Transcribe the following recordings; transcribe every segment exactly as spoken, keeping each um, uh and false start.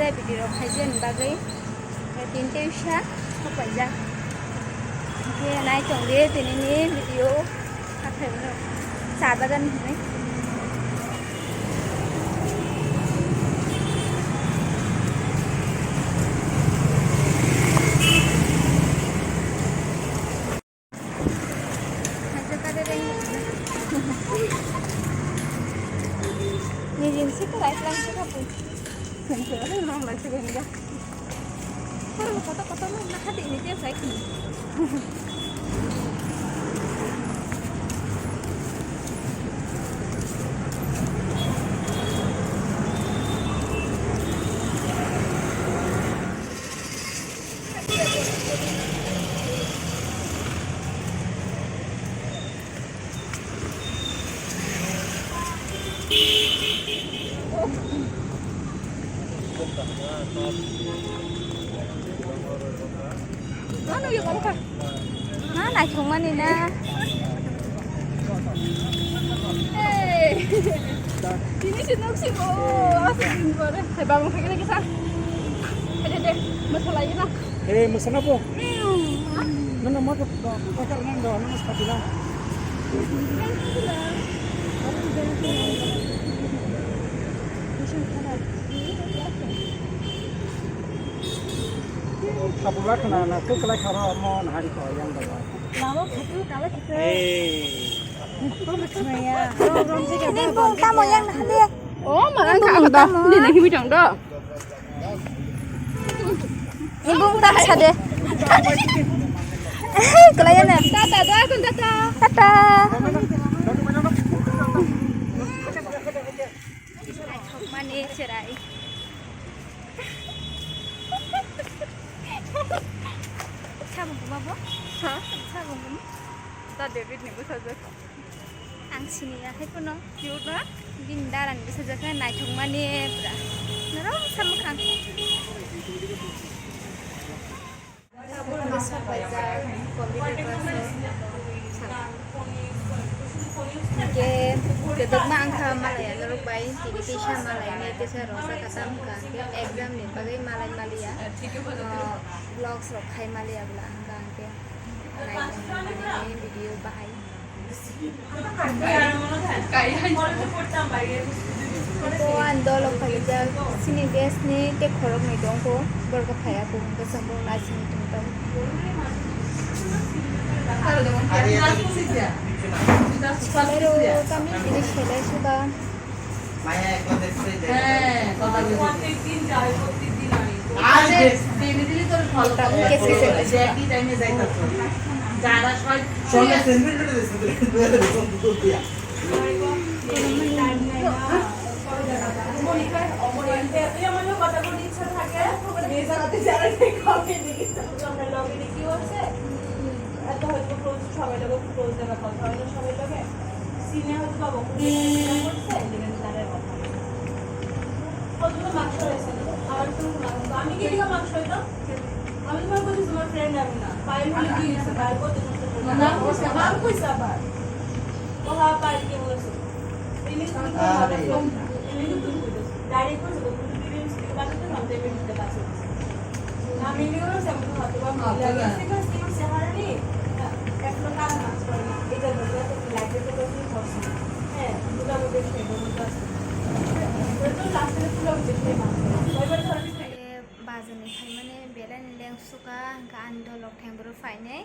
Video rok khaijani bagwi tinte usa hopaijak. Khe nai tongdi tinini video. Hathai no cha bagan hinwi. Nijin si kwlai kwlai se khapu. Sengkhe oro nang lai se gani ga. Oro koto koto no na hadi ni je sai khni. Ma nugwi tongkha. Ma naithokmani na. Hey. Tini se nuksingo. Aswk din pore. Hai, bamung thangwi kisa. Hai, de, de. Mosalai na. Eh, mosana po? Nana ma to, to, to, nang do, nang stop ila. Kapula khna na, tu kalai kharo mo na hari ko yang da. Lama khatu kalai khatu. Eh. Nito mutmaya. Rom rom jega. Ini bung tamo yang na hali. Oh, malang ka do. Ini na himi tong do. Imbung tak sade. Kelai na. Tata, doa kun tata. Tata. Mani cherai. Sabung kuma bo? Ha? Sabung kuma? Ta David ni bwsajwk. Ang sini ya hai kuno. Cute na? Bini dara ni bwsajwk khe naithokmani pura. Norok samwkhang. Hwnkhe kwdwkma wngkha malaya norok bai tini teisa malai nai teisa rwngsa kha tamokha hwnkhe exam ni bagwi malai maliya. Vlogs rok khai maliya bwla hwnkha hwnkhe naithokmani video bahai. Bo ang dolo phaijak, sini guest ni tei khoroknwi tongkho, borok phaiya, bo hwnkhe chwng bo naising tongtong. Selero kami tini selai suda. হ্যাঁ, কথা বলে। প্রত্যেক দিন যাই, প্রত্যেক দিন আই। আর যে daily daily তোর ফলো করে। Yes, yes, yes. যে একই টাইমে যাই তার তো। যারা সবাই সঙ্গে সেন্ডেল করে দিয়েছে, তো এরকম দুটো দিয়া। মনিকা, অমর, এতে এতই আমার কথা বলতে ইচ্ছা থাকে, মেজারাতে যারা ঠিক হবে, দেখি আমরা লগে কি হচ্ছে? এত হয়তো ক্লোজ, সবাই লোক ক্লোজ দেখা কথা হয় না সবাই লোকে। সিনে হয়তো বাবা খুব একটা করছে, এই জন্য তারা কথা বলে। কতগুলো মাংস হয়েছে না? আমার তো মাংস, আমি কি দিকে মাংস হইতাম? আমি তোমার বলছি তোমার ফ্রেন্ড আমি না। পায়েল বলে কি হয়েছে? পায়েল বলতে করতে পারবে না। নাম কইছে, নাম কইছে আবার। ও হ্যাঁ, পায়েলকে বলেছো। Ini tuh, ini tuh, ini tuh, dari itu juga butuh diri sendiri, tapi tuh nanti ini juga kasih. Nah, ini orang saya butuh satu orang. Sehingga setiap sehari ini, eh, kalau kan, eh, itu juga tuh lagi tuh tuh kosong. Eh, bukan lebih kayak gitu tuh. Itu tuh last itu tuh lebih kayak gitu. Bajar ni phaimani belai ni lengsuka, hwnkhe ani dolok thengbrwi phainai.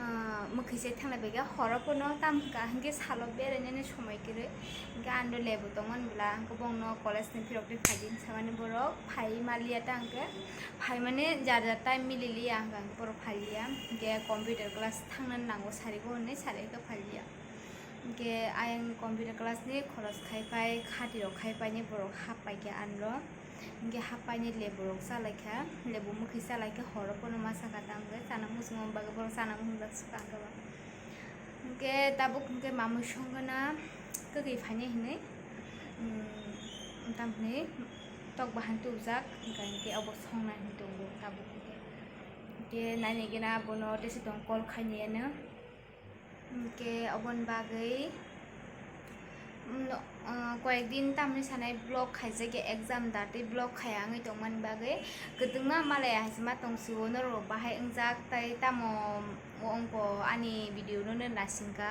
Ah, mwkhwi se thanglai bai khe horo phano tam hwnkha, hinkhe salo berainani somoi kwrwi. Hinkhe ando lebu tongmani bwla, hinkhe bongno college ni phirok twi phaidi hinsamani borok phai maliya ta hinkhe, phaimani jar jar time mililiya hinkhe borok phaliya. Hinkhe computer class thangnani nango sarigo hinwi sari hinkhe phaliya. Hinkhe ayang computer class ni khoros khai phai, khati rok khai phai ni borok hap pai khe anro. Hinkhe hapai ni lebu rok cha lai kha, lebu mwkhwi cha lai kha, horo phano ma saka ta hinkhe chana muchungma bagwi borok chana muchungjak swkang khe ba. Hinkhe tabuk hinkhe mamui songkhe na kwkwi phainai hinwi, um, tamhinwi tok bahan tubujak, hinkhe hinkhe obo songnai hinwi tongo tabuk hinkhe. Hinkhe nainai gena bono tei se tong call khainai ano. Hinkhe oboni bagwi Koyek din tamni sanai vlog khaijak ya, exam da tei vlog khaya wngwi tongmani bagwi kwdwkma malaya hai se ma tong sio, norok bahai wngjak tei tamo wngkha ani video no nw nasingkha,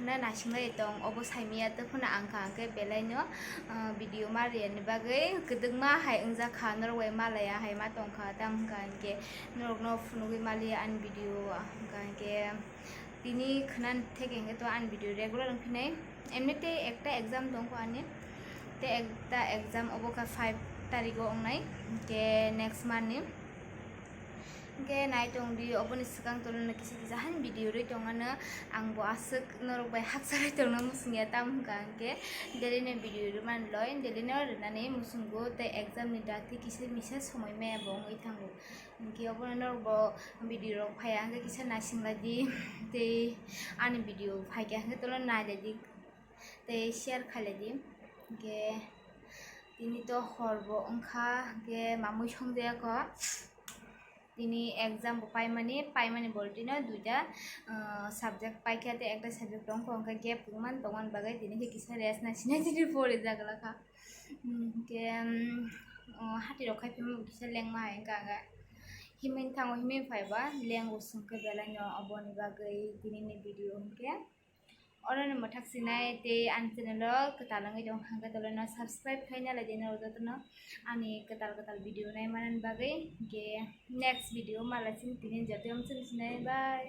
nw nasinglai tong obo saimaya tei phano ang kha hwnkhe belai no video ma riyani bagwi kwdwkma hai wngjak kha, norok bai malaya hai ma tongkha, tamo hwnkha hinkhe norok no phunugwi maliya ani video hwnkha hinkhe. Tini khwna theke hwnkhe to ani video regular wngphinai. Emni tei ekta exam tongkho ani. Tei ekta exam obo kha five tarigo wngnai. Hwnkhe next month ni. Hwnkhe nai tongdi, oboni swkang tolno kisa kisa han video rwi tongmano. Ang bo aswk norok bai hakchalai tongna muchungya, tamo hwnkha hwnkhe daily ni video rwmani loi, daily no rwnani muchungo tei exam ni dati kisa misa somoi maya bo wngwi thango. Hwnkhe obono norok bo video rok phaiya hwnkhe kisa naisinglaidi tei ani video phaikha hwnkhe tolo nailaidi tei share khailaidi. Hwnkhe tini to hor bo wngkha, hwnkhe mamui songjakha. Tini exam bo paimani, paimani bo tino duita subject paikha tei ekta subject tongkha, hwnkhe gap kwbangma tongmani bagwi tini khe kisa rest naisinai tini porijak lakha. Hwnkhe hati rok khai phima bo kisa lengma hai wngkha, himwi thango, himwi phaiba lengo swngkhe belai no, oboni bagwi tini ni video hwnkhe oro ni mwthak sinai tei ani channel o kwtal wngwi tong hwnkhe tolo no subscribe khaina lai di norok jotono ani kwtal kwtal video nai manani bagwi. Hwnkhe next video malai sini tini joto wngchuk sinai, bye.